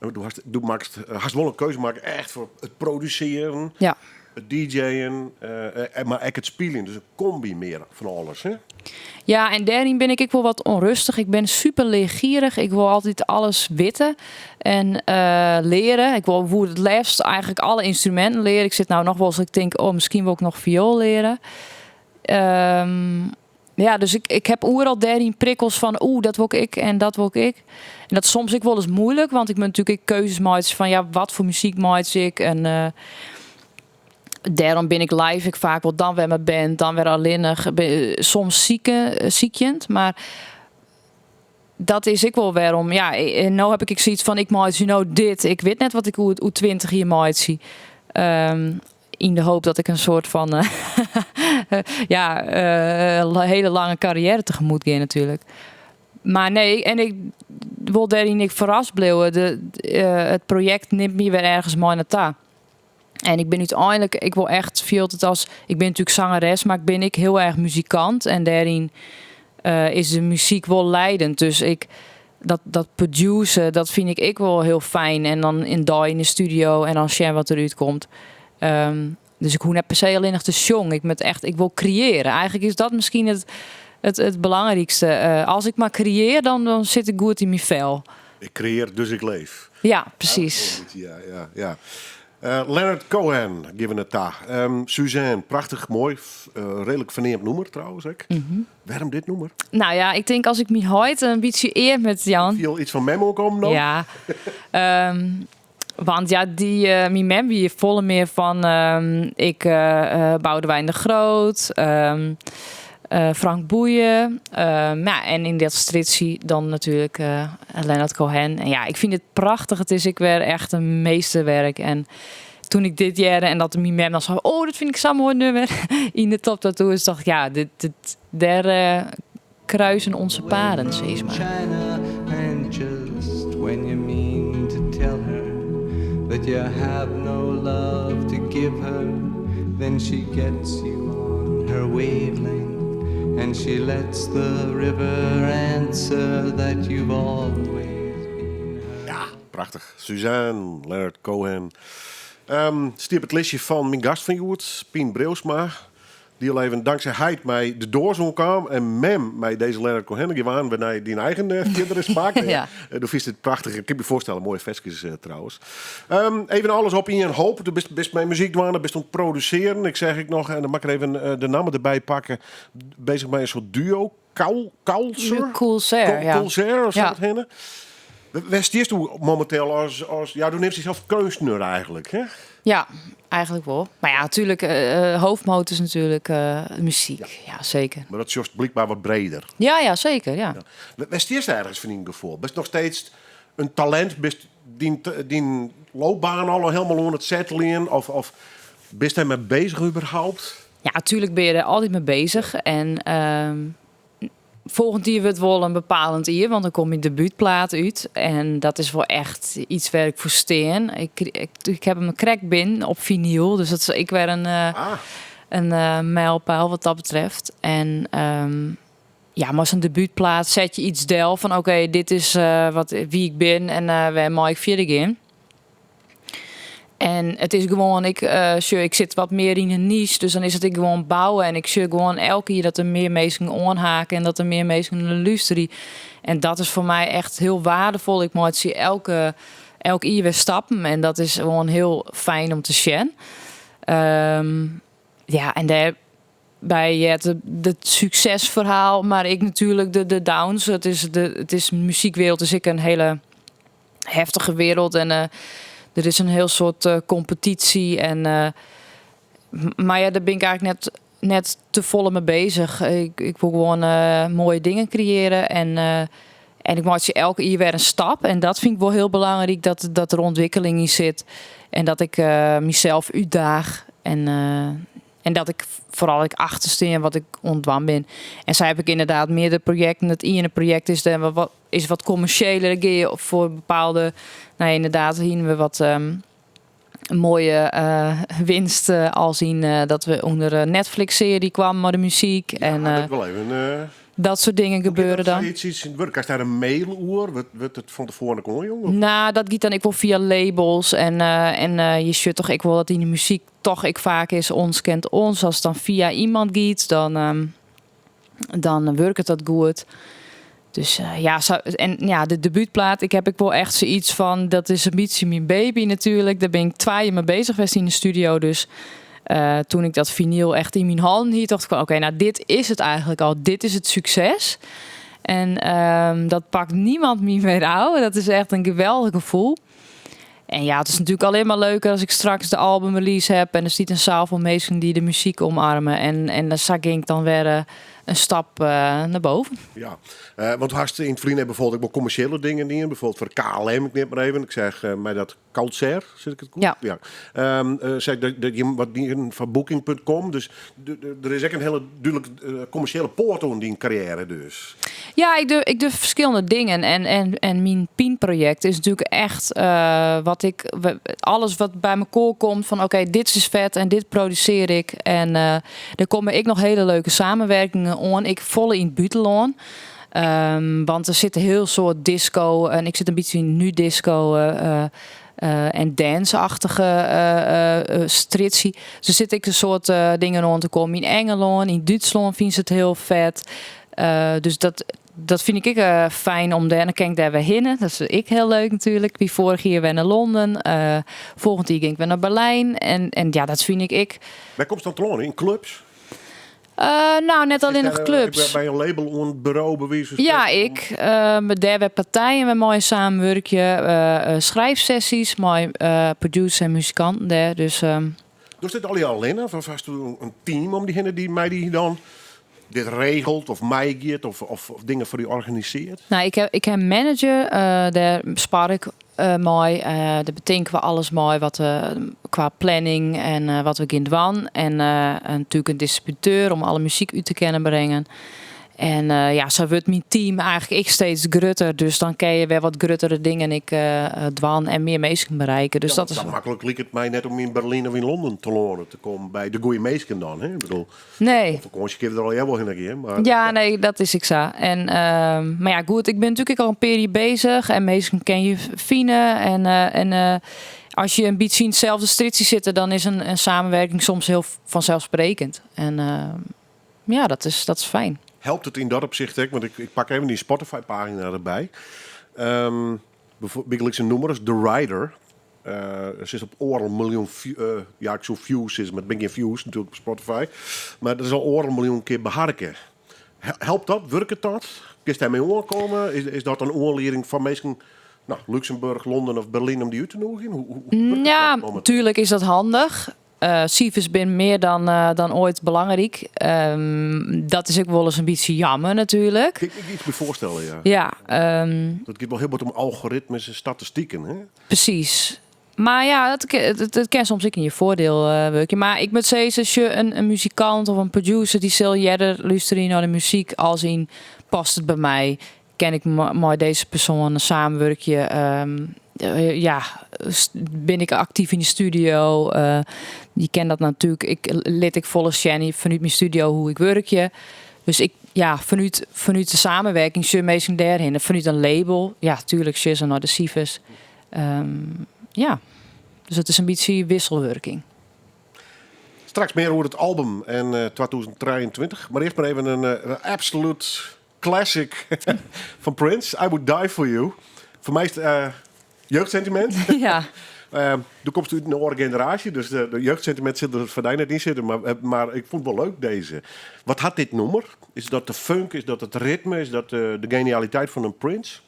Oh, du hast, du maakst, hast wel een keuze maken echt voor het produceren, het DJ'en, maar ook het spelen. Dus een combi meer van alles. Hè? Ja, en daarin ben ik wel wat onrustig. Ik ben super leergierig. Ik wil altijd alles weten en leren. Ik wil hoe het liefst eigenlijk alle instrumenten leren. Ik zit nou nog wel eens, ik denk, oh, misschien wil ik nog viool leren. Ja, dus ik heb oeral daarin prikkels van, oeh, dat wil ik en dat wil ik. En dat is soms ik wel eens moeilijk, want ik moet natuurlijk keuzes maken van, ja, wat voor muziek maak ik en daarom ben ik live ik vaak wel dan weer mijn band, dan weer alleenig, soms ziekjend, maar dat is ik wel waarom. Ja, en nou heb ik zoiets van, ik maak nou dit, ik weet net wat ik hoe 20 hier maak zie. In de hoop dat ik een soort van, hele lange carrière tegemoet ga natuurlijk. Maar nee, en ik wil daarin ik verrast blijven. Het project neemt me weer ergens mooi naartoe. En ik ben uiteindelijk, ik wil echt veel het als, ik ben natuurlijk zangeres, maar ik ben ik heel erg muzikant. En daarin is de muziek wel leidend. Dus dat produceren, dat vind ik wel heel fijn. En dan in die in de studio en dan zien wat eruit komt. Dus ik hoef net per se alleen nog te zingen. Ik moet echt, ik wil creëren. Eigenlijk is dat misschien het belangrijkste. Als ik maar creëer, dan zit ik goed in mijn vel. Ik creëer, dus ik leef. Ja, precies. Ja, ja, ja. Leonard Cohen, give it a. Suzanne, prachtig, mooi. Redelijk verneemd noemer trouwens. Ik. Waarom dit noemer? Nou ja, ik denk als ik mijn huid een beetje eer met Jan. Viel iets van memo komen nog? Ja. Want ja, die mijn mem die volle meer van ik Boudewijn de Groot, Frank Boeijen. En in dat stritsie dan natuurlijk Leonard Cohen. En ja, ik vind het prachtig. Het is ik weer echt een meesterwerk. En toen ik dit jaar en dat mijn mem dan zei, oh, dat vind ik zo'n mooi nummer. In de top tattoo is, dacht ik, ja, dit, daar kruisen onze paden, zeg maar. China, and just when you mean to tell her that you have no love to give her, then she gets you on her wavelength. And she lets the river answer that you've always been her. Ja, prachtig. Suzanne, Leonard Cohen. Stier het listje van mijn gast van Joert, Pien Breeuwsma. Die al even dankzij Heid mij de doorzon kwam. En mem mij deze Leonard Cohen. Die waren we naar die eigen kinderen smaak. Du vindt het prachtig. Ik kan me voorstellen, mooie versjes trouwens. Even alles op in een hoop. Du bist mijn muziek doen, du bist om het produceren. Ik zeg ik nog, en dan mag ik er even de namen erbij pakken. Bezig met een soort duo. Kaulser? Coulser, ja. Coulser, of zo het heen. Waar stiest u momenteel als... Ja, du neemt zichzelf kunstenaar eigenlijk, hè? Ja, eigenlijk wel. Maar ja, natuurlijk, hoofdmoot is natuurlijk muziek. Ja. Ja, zeker. Maar dat is juist blijkbaar wat breder. Ja, ja, zeker, ja. Ja. Waar stiest ergens van in gevoel? Bist nog steeds een talent? Bist die loopbaan al helemaal aan het settelen? Of bist hij mee bezig überhaupt? Ja, natuurlijk ben je er altijd mee bezig. En Folgjend jier wurdt wol in bepalend jier, want dan komt myn debútplaat út. En dat is wol echt iets wêr't ik foar stean. Ik ha him krekt binnen op finyl, dus dat is ek wer in mijlpaal wat dat betreft. En ja, mei sa'n debútplaat set je iets del fan oké, dit is wie ik bin en wêr mei ik fierder gean. En it is gewoan, sjoch, ik sit wat mear yn in niche, dus dan is it ek gewoan bouwe. En ik sjoch gewoan elk jier dat der mear minsken oanhake en dat der mear minsken lústerje. En dat is foar my echt hiel weardefol. Ik meitsje elk jier wer stappen en dat is gewoan hiel fijn om te sjen. Ja, en dêrby heart it suksesferhaal, mar ek natuerlik de downs. It is muzykwereld is ek in hiele heftige wereld en der is in hiel soad kompetysje. En, mar ja, dêr bin ik eigentlik net te folle mei beuzich. Ik wol gewoan moaie dingen kreëarje en ik meitsje elk jier wer in stap. En dat fyn ik wol hiel belangryk, dat der ûntwikkeling yn sit. En dat ik mysels útdaagje. En dat ik foaral ek achterstean wat ik oan it dwaan bin. En sa ha ik ynderdaad meardere projekten. It iene projekt is dan wat kommersjeler. Dan geane je foar bepaalde... Nou, ynderdaad hiene we wat moaie winst als yn dat we ûnder in Netflix-searje kwamen mei de muzyk. Ja, en, dat wol even, dat soart dingen Hoe giet gebeure dat dan. Iets yn it wurk? Krijst dêr in mail oer? Wurdt it fan tefoaren ek oanjûn, of? Nou, dat giet dan ek wol fia labels. En je sjocht toch ek wol dat yn de muzyk toch ek faak is ons kent ons. As it dan fia iemand giet, dan wurket dat goed. Dus ja, sa, en ja, de debuutplaat, ik heb ik wel echt zoiets van, dat is in bytsje myn baby natuerlik. Dêr bin ik 2 jier mei beuzich west yn de studio. Dus toen ik dat vinyl echt yn myn hannen hie, tocht ik van, oké, nou dit is it eigentlik al. Dit is it sukses. En dat pakt niemand my mear ôf. Dat is echt in geweldich gefoel. En ja, it is natuerlik allinne mar leuker as ik straks de albumrelease ha en der stiet in saal fol minsken dy't de muzyk omarme. En dan sa gean ik dan wer in stap nei boven. Ja, want hast yn it ferline byfoarbyld ek wol kommersjele dingen dien, byfoarbyld foar KLM, ik nim mar even. Ik seach mei dat Koudser, sis ik it goed? Ja. Ja. Sei dat jim wat dienen foar booking punt com, dus der is ek in hiele dúdlike kommersjele poat oan dyn karriêre dus. Ja, ik doe ferskillende dingen en myn Pien-projekt is natuerlik echt wat ik, alles wat by mekoar komt fan oké, dit is fet en dit produsearje ik. En der komme ek noch hiele leuke samenwerkingen oan, ek folle yn it bûtenlân. Want der sit in hiel soad disco en ik sit in bytsje yn nu disco en dance-achtige strjitsje. Dus der sit ek in soad dingen oan te kommen. Yn Engelân, yn Dútslân fine se it hiel fet. Dus dat fyn ik ek fijn om dêr, dan kin ik dêr wer hinne. Dat is ek hiel leuk natuerlik. Ik wie foarich jier wer nei Londen. Folgjend jier gean ik wer nei Berlijn. En ja, dat fyn ik ek. Wêr komst dan telâne? Yn clubs? Nou, net Is allinnich daar, clubs. by in label oan it buro, by wize fan Ja, spreken? ik. Dêr wer partijen wêrmei je samenwurkje. Schrijfsessies mei producers en muzikanten dêr. Dus Dochst dit allegear allinne? Of hast du in team om dy hinne dy't mei dy dan dit regelt of meigiet of dingen foar dy organisearret? Nou, ik ha in manager, dêr spar ik mei. Dêr betinke we alles mei wat kwa planning en wat we gean dwaan. En natuerlik in distributeur om alle muzyk út te kinnen bringen. En ja, sa wurdt myn team eigentlik ek steeds grutter. Dus dan kinne je wer wat gruttere dingen ek dwaan en mear minsken bereiken. Dus Ja, dat want is sa maklik liket it my net om yn Berlyn of yn Londen telâne te kommen by de goede minsken dan. Hè? Ik bedoel, Nee. op fakânsje kinne we der allegear wol hinne gean. Maar Ja, nee, dat is ek sa. En mar ja, goed, ik bin natuerlik ek al in pear jier beuzich en minsken kinne je fine. En as je in bytsje yn itselde strjitsje sitte, dan is in samenwerking soms hiel fanselssprekkend. En ja, dat is fijn. Helpt it yn dat opsicht ek? Want ik pak even dy Spotify-pagina derby. Bygelyks in nûmer as The Rider. It sit op oardel miljoen ja, ik soe views sizze, mar it binne gjin views natuerlik op Spotify. Mar dat is al oardel miljoen kear beharke. Helpt dat? Wurket dat? Kinst dêrmei oankomme? Is dat in oanlieding foar minsken, nou, Luxemburg, Londen of Berlyn om dy út te nûgjen? Hoe wurket Ja, dat mominteel? tuerlik is dat handich. Sifers binne mear dan oait belangryk. Dat is ek wolris in bytsje jammer natuerlik. Kin ik my iets by foarstelle, ja. Dat giet wol hiel wat om algoritmes en statistiken, hè? Presys. Mar ja, dat kin soms ek yn je foardiel wurkje. Mar ik moat sizze, as je in muzikant of in producer, dy sil earder lústerje nei de muzyk as yn Past it by my? Kin ik mei dizze persoan samenwurkje? Ja, bin ik aktyf yn de studio? Je ken dat natuerlik. Ik lit ek folle sjen fanút myn studio hoe't ik wurkje. Dus ik, ja, fanút de samenwerking sjogge minsken dêrhinne. Fanút in label, ja, tuerlik sjogge se nei de sifers. Ja, dus it is in bytsje wisselwurking. Straks mear oer it album en 2023. Mar earst mar even in absolute classic fan Prince. I Would Die For You. Foar my is it jeugdsentiment. Ja. Do komst út in oare generaasje, dus de jeugdsentiment sil der foar dy net yn sitte. Mar ik fûn it wol leuk, dizze. Wat hat dit nûmer? Is dat de funk? Is dat it ritme? Is dat de genialiteit fan in Prince?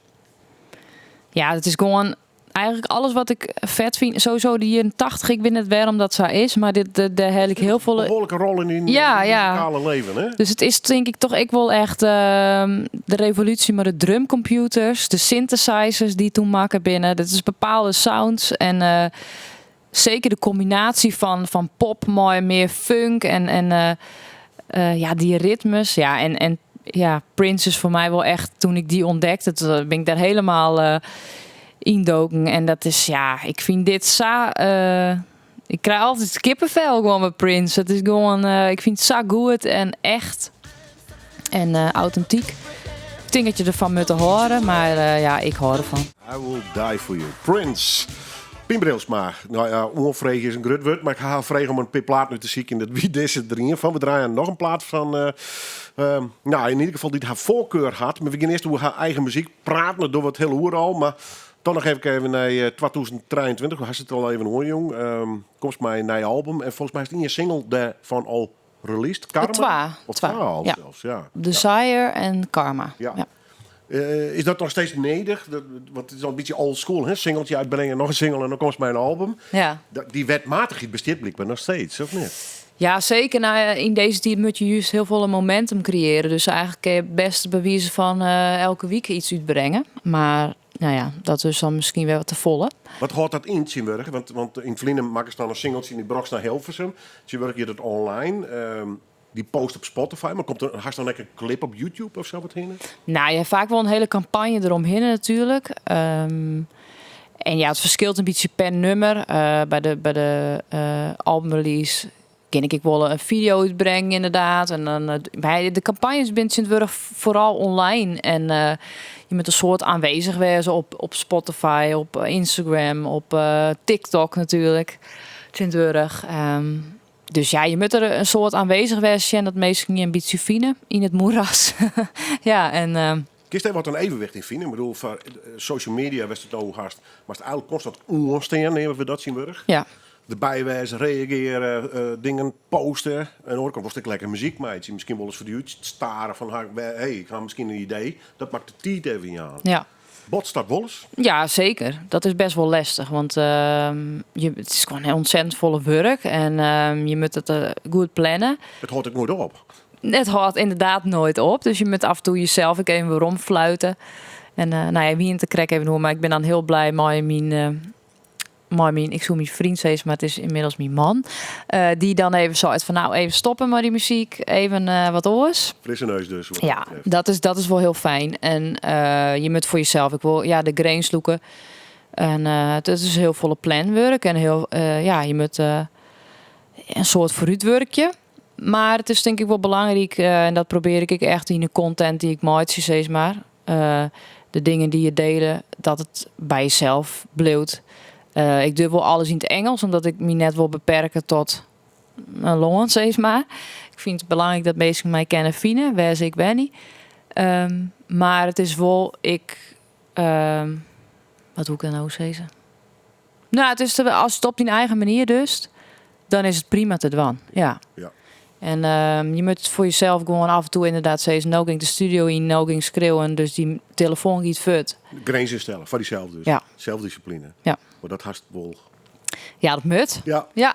Ja, it is gewoan Eigentlik alles wat ik fet fyn, sowieso de jierren 80, ik wit net wêrom dat sa is, mar dit, dêr helje ik hiel folle. Behoarlike rol yn dyn Ja, ja. muzikale leven, hè? Dus it is tink ik toch ek wol echt de revolúsje mei de drumcomputers, de synthesizers dy't toen makke binne. Dat is bepaalde sounds en seker de kombinaasje fan pop mei mear funk en ja, dy ritmes. Ja, en ja, Prince is foar my wol echt, toen ik dy ûntdekte, toen bin ik dêr hielendal yndoken. En dat is, ja, ik fyn dit sa. Ik krij altyd kippenvel gewoan by Prince. It is gewoan, ik fyn it sa goed en echt en autentyk. Ik tink dat je derfan moatte hâlde, mar ja, ik hâld derfan. I Will Die For You, Prince. Pien Breeuwsma, no ja, oanfreegje is in grut wurd, mar ik ha har frege om in pear platen út te sykjen. Dat wie dizze der ien fan. We draaie noch in plaat fan, no, yn ieder gefal dy't har foarkar hat. Mar we gean earst oer har eigen muzyk praten. Dat dogge we it hiele oere al, mar toch noch even nei 2023. Do hast it al even oanjûn. Komst mei in nij album en folgens my is ien single dêrfan al released. Karma? Twa. Of Twa, twa al ja. sels, ja. Desire en Karma. Ja. Ja. Is dat noch steeds nedich? Want it is al in bytsje old school, hè? Singeltsje útbringe, noch in single en dan komst mei in album. Ja. Dy wetmatichheid bestiet blykber noch steeds, of net? Ja, seker. No, yn dizze tiid moatte je juist hiel folle momentum kreëarje. Dus eigentlik kinne je it bêste by wize fan elke wike iets útbringe. Mar no ja, dat is dan miskien wer wat te folle. Wat hâldt dat yn tsjintwurdich? Want yn it ferline makkest dan in singeltsje en dy brochtst nei Hilversum. Tsjintwurdich giet it online. Dy post op Spotify, mar komt der, hast dan ek in klip op YouTube of sa wat hinne? No, je ha faak wol in hiele kampanje deromhinne natuerlik. En ja, it ferskilt in bytsje per nûmer. By de albumrelease kin ik ek wol in fideo útbringe ynderdaad. En dan, by de kampanjes binne tsjintwurdich foaral online. En je moatte in soart oanwêzich wêze op Spotify, op Instagram, op TikTok natuerlik. Tsjintwurdich. Dus ja, je moatte der in soart oanwêzich wêze en dat minsken je in bytsje fine yn it moeras. Ja, en Kinst dêr wat in evenwicht yn fine? Ik bedoel, foar social media, wêr'tst it no hast, moatst eigentlik konstant oanstean, neame we dat tsjintwurdich. Ja. Derby wêze, reagearje, dingen poste. En oare kant wolst ek lekker muzyk meitsje. Miskien wolris foar dy út stare fan, hey, ik ha miskien in idee. Dat moat de tiid even jaan. Ja. Botst dat wolris? Ja, seker. Dat is bêst wol lestich, want it is gewoan hiel ûntsettend folle wurk en je moatte it goed planne. It hâldt ek noait op. It hâldt ynderdaad noait op, dus je moatte af en toe jesels ek even weromfluite. En no ja, wie it der krekt even oer, mar ik bin dan hiel bliid mei myn, ik soe myn freon sizze, mar it is ynmiddels myn man, dy't dan even seit fan no, even stoppe mei dy muzyk, even wat oars. Frisse neus dus, wat Ja, dat betreft. dat is wol hiel fijn. En je moatte foar jesels ek wol, ja, de grins lûke. En it is hiel folle planwurk en hiel, ja, je moatte in soart foarútwurkje. Mar it is tink ik wol belangryk, en dat probearje ik ek echt yn de content dy't ik meitsje, sis mar. De dingen dy't je diele, dat it by jesels bliuwt. Ik doch wol alles yn it Ingelsk, omdat ik my net wol beperke tot in lân, sis mar. Ik fyn it belangryk dat minsken my kinne fine, wêr't ik wenje. Mar it is wol, ik, wat hoe ik dat no sizze? No, it is ast it op dyn eigen manier dochst, dan is it prima te dwaan. Ja. En je moatte it foar jesels gewoan af en toe ynderdaad sizze, no gean ik de studio yn, no gean ik skriuwen, dus dy telefoan giet fuort. Grinzen stelle, foar dysels dus. Ja. Selsdissipline. Ja. Mar dat hast wol. Ja, dat moat. Ja. Ja.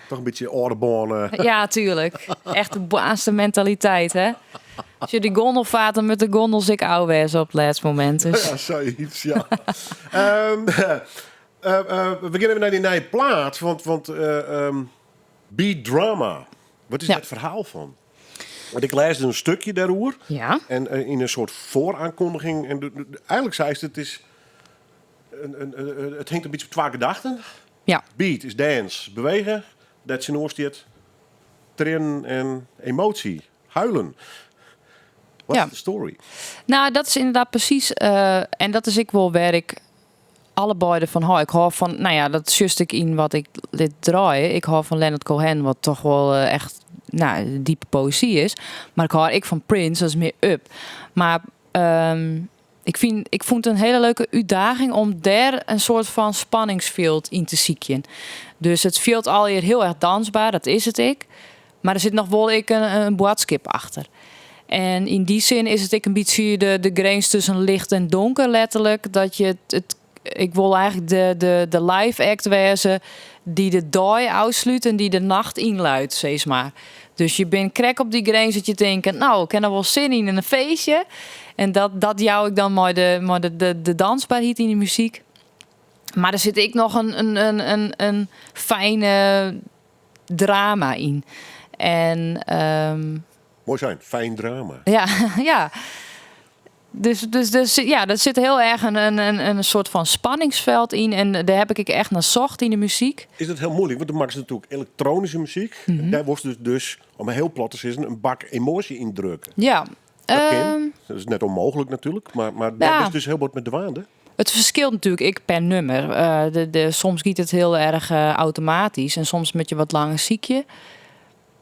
Toch in bytsje âlde bân. Ja, tuerlik. Echt de boarste mentaliteit, hè? As je de gondel fart, dan moat de gondel ek ôf wêze op it lêste momint. Dus. Ja, sayts, ja. We gean even nei dy nije plaat, want Be Drama. Wat is Ja. dat ferhaal fan? Want ik lêsde in stikje dêroer. Ja. En yn in soart foaroankondiging. En eigenlik seist it is. It hinget in bytsje op twa gedachten. Ja. Beat is dance, bewege. Dêr tsjinoer stiet triennen en emoasje, huilen. What's the story? Nou, dat is ynderdaad presys. En dat is ek wol wêr't ik allebeide fan hâld. Ik hâld fan, nou ja, dat sjochst ek yn wat ik lit draaie. Ik hâld fan Leonard Cohen, wat toch wol echt, nou, diepe poëzy is. Mar ik hâld ek fan Prince, dat is mear up. Mar ik fyn, ik fûn it in hiele leuke útdaging om dêr in soart fan spanningsfjild yn te sykjen. Dus it fielt allegear hiel erch dansber, dat is it ek. Mar der sit noch wol ek in boadskip achter. En yn dy sin is it ek in bytsje de grins tusken licht en donker letterlik. Dat je it, ik wol eigenlik de live act wêze dy't de dei ôfslút en dy't de nacht ynluidt, sis mar. Dus je binne krekt op dy grins dat je tinke, nou, ik ha noch wol sin yn in feestje. En dat jou ik dan mei de dansberheid yn de muzyk. Mar der sit ek noch in fijne drama yn. En, Moai sein, fijn drama. Ja, ja. Dus ja, der sit hiel erch in soart fan spanningsfjild yn. En dêr ha ik echt nei socht yn de muzyk. Is dat hiel muoilik? Want do makkest natuerlik elektronyske muzyk. Dêr wolst dus, om hiel plat te sizzen, in bak emoasje yn drukke. Ja. Dat kin. Dat is net ûnmooglik natuerlik, mar dêr bist dus hiel bot mei dwaande. It ferskilt natuerlik ek per nûmer. Soms giet it hiel erch automatysk en soms moatte je wat langer sykje.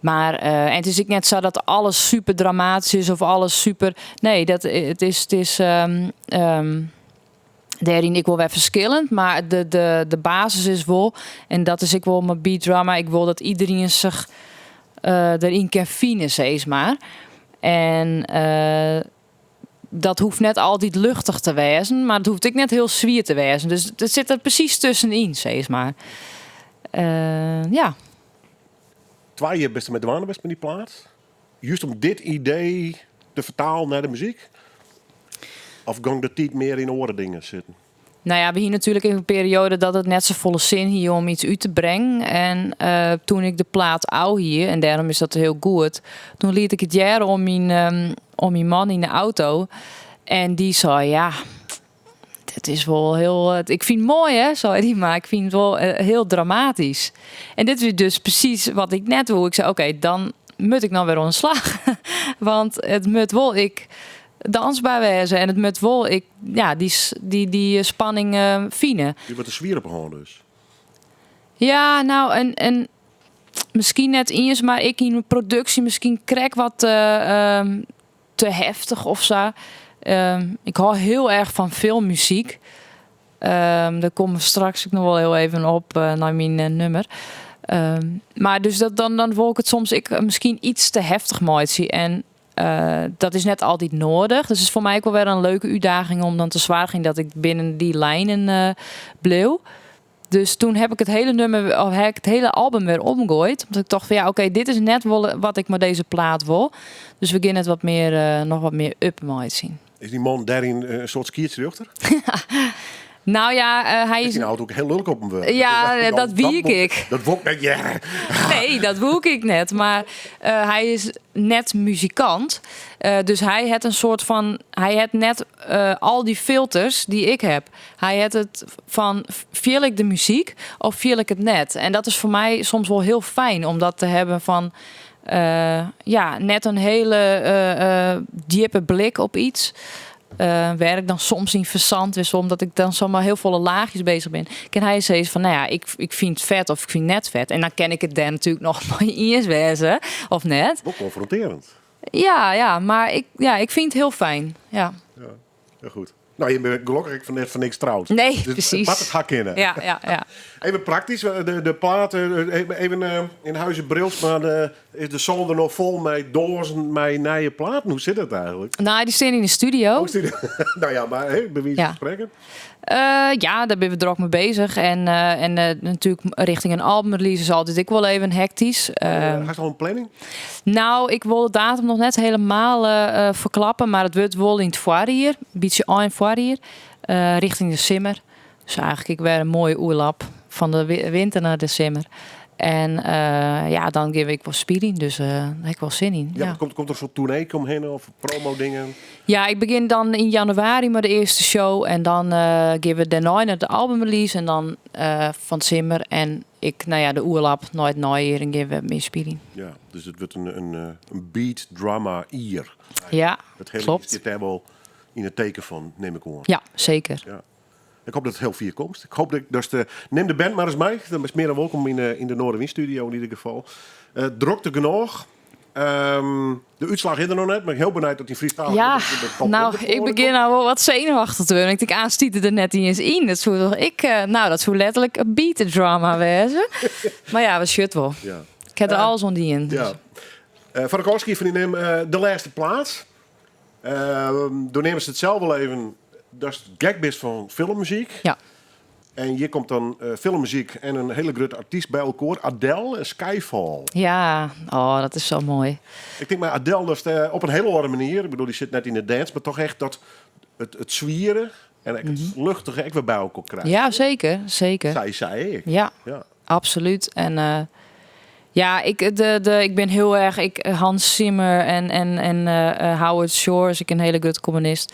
Mar en it is ek net sa dat alles super dramatysk is of alles super. Nee, it is dêryn ek wol wer ferskillend, mar de basis is wol, en dat is ek wol mei beat drama, ik wol dat iderien sich deryn kin fine, sis mar. En dat hoecht net altyd luchtich te wêzen, mar it hoecht ek net hiel swier te wêzen. Dus it sit der presys tuskenyn, sis mar. Ja. 2 jier bist dermei dwaande west mei dy plaat. Just om dit idee te fertalen nei de muzyk? Of gong de tiid mear yn oare dingen sitten? Nou ja, we hiene natuerlik in perioade dat it net safolle sin hie om yts út te bringen. En doe't ik de plaat ôf hie, en dêrom is dat hiel goed, doe liet ik it hearre oan myn man yn de auto. En dy sei, ja, dit is wol hiel. Ik fyn it moai, hè, sei dy, mar ik fyn it wol hiel dramatysk. En dit is dus presys wat ik net woe. Ik sei, oké, dan moat ik no wer oan de slach. Want it moat wol ek dansber wêze en it moat wol ek, ja, dy spanning fine. Dy wurdt der swier op hân dus. Ja, nou, en miskien net iens, mar ek yn de produksje miskien krekt wat te heftich of sa. Ik hâld hiel erch fan filmmuzyk. Dêr komme we straks ek noch wol hiel even op nei myn nûmer. Mar dus dan wol ik it soms ek miskien yts te heftich meitsje. En dat is net altyd nedich. Dus it is foar my ek wol wer in leuke útdaging om dan te soargjen dat ik binnen dy linen bliuw. Dus doe ha ik it hiele nûmer, of ha ik it hiele album wer omgoaid. Omdat ik tocht fan ja, oké, dit is net wol wat ik mei dizze plaat wol. Dus we geane it noch wat mear up meitsjen. Is dy man dêryn in soart skiedsrjochter? Nou ja, hy Is is. dy auto ek hiel lilk op him wurden? Ja, dat wie ik. Dat wol ik net hearre. Nee, dat woe ik net. Mar hy is net muzikant. Dus hy hat in soart fan. Hy hat net al dy filters dy't ik ha. Hy hat it fan fiel ik de muzyk of fiel ik it net? En dat is foar my soms wol hiel fijn om dat te hawwen fan ja, net in hiele djippe blik op yts. Wêr't ik dan soms yn fersand wis, omdat ik dan samar hiel folle laachjes beuzich bin. Kin hy sizze fan, nou ja, ik fyn it fet of ik fyn it net fet. En dan kin ik it dêr natuerlik noch mei iens wêze, of net. Wol konfrontearjend. Ja, mar ik, ja, ik fyn it hiel fijn. Ja. Ja, ja, goed. Nou, je bent gelokkich ek fan net foar niks troud. Nee, Dus presys. Moat it ha kinne. Ja. Even praktysk, de plaat, even yn huize Brils, mar is de solder noch fol mei doazen mei nije platen? Hoe sit dat eigenlik? Nou, dy steane yn de studio. Oh, studio. Nou ja, mar hè, by wize fan sprekken. Ja, dêr binne we drok mei beuzich. En natuerlik rjochting in albumrelease is altyd ek wol even hektysk. Hast al in planning? Nou, ik wol de datum noch net hielendal ferklappe, mar it wurdt wol yn it foarjier, in bytsje ein foarjier, rjochting de simmer. Dus eigenlik ek wer in moaie oerlap fan de winter nei de simmer. En eh, ja, dan gean ik wol spyljen, dus eh, dêr ha ik wol sin yn. Ja, Ja. Komt der in soart toernee omhinne of promo dingen? Ja, ik begjin dan yn jannewaarje mei de earste show. En dan eh, gean we dêrnei nei de albumrelease. En dan fan 't simmer en ik, no ja, de oerlap nei it neijier en gean we mear spyljen. Ja, dus it wurdt in beat drama jier. Ja, Het hele klopt. stiet dêr wol yn it teken fan, nim ik oan. Ja, seker. Ja. Ik hoop dat it hiel fier komst. Ik hoop dat, dat de, nim de band mar ris mei. Dan bist mear dan wolkom yn de Noardewyn studio yn ieder gefal. Drokte genôch. De útslach is der noch net, mar ik hiel benijd dat dy Frysktalige Ja, de top nou, 100 ik oan begjin komt. nou wol wat senuwachtich te wurden. Ik tink, aanst stiet er net iens yn. Dat soe toch ik, nou, dat soe letterlik in beat drama wêze. Mar ja, we sjogge it wol. Ja. Ik ha der alles oan dien. Ja. Foar it ôfskied fan dy nim de lêste plaat. Do neamst it sels wol even datst gek bist fan filmmuzyk. Ja. En hjir komt dan filmmuzyk en in hiele grutte artyst by elkoar. Adele en Skyfall. Ja, oh, dat is sa moai. Ik tink mei Adele dat op in hiele oare manier. Ik bedoel, dy sit net yn de dance, mar toch echt dat it swiere en ek it luchtige ek wer by elkoar krijt. Ja, seker, seker. Sei sei ek. Ja, absoluut. En ja, ik bin hiel erch ik, Hans Zimmer en Howard Shore is ek in hiele grutte komponist.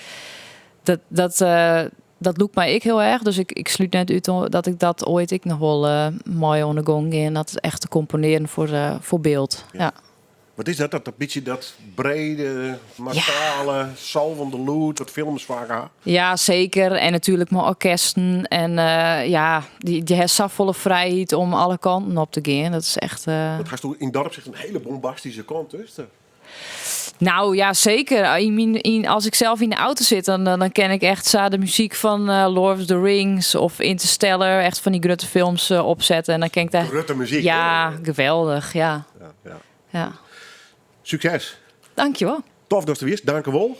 Dat lûkt my ek hiel erch. Dus ik slút net út dat ik dat oait ek noch wol mei oan de gong gean. Dat echt te komponearjen foar byld. Ja. Ja. Wat is dat? Dat bytsje dat brede, massale, salvende lûd dat films faak ha? Ja, seker. En natuerlik mei orkesten. En ja, dy ha safolle frijheid om alle kanten op te gean. Dat is echt. Dat hast yn dat opsicht in hiele bombastyske kant, dus. Nou ja, seker. As ik sels yn de auto sit, dan kin ik echt sa de muzyk fan Lord of the Rings of Interstellar, echt fan dy grutte films opsette. En dan kin ik dêr. Grutte muzyk. Ja, geweldich. Ja. Ja. Ja. Sukses. Dankjewol. Tof datst der wiest. Dankewol.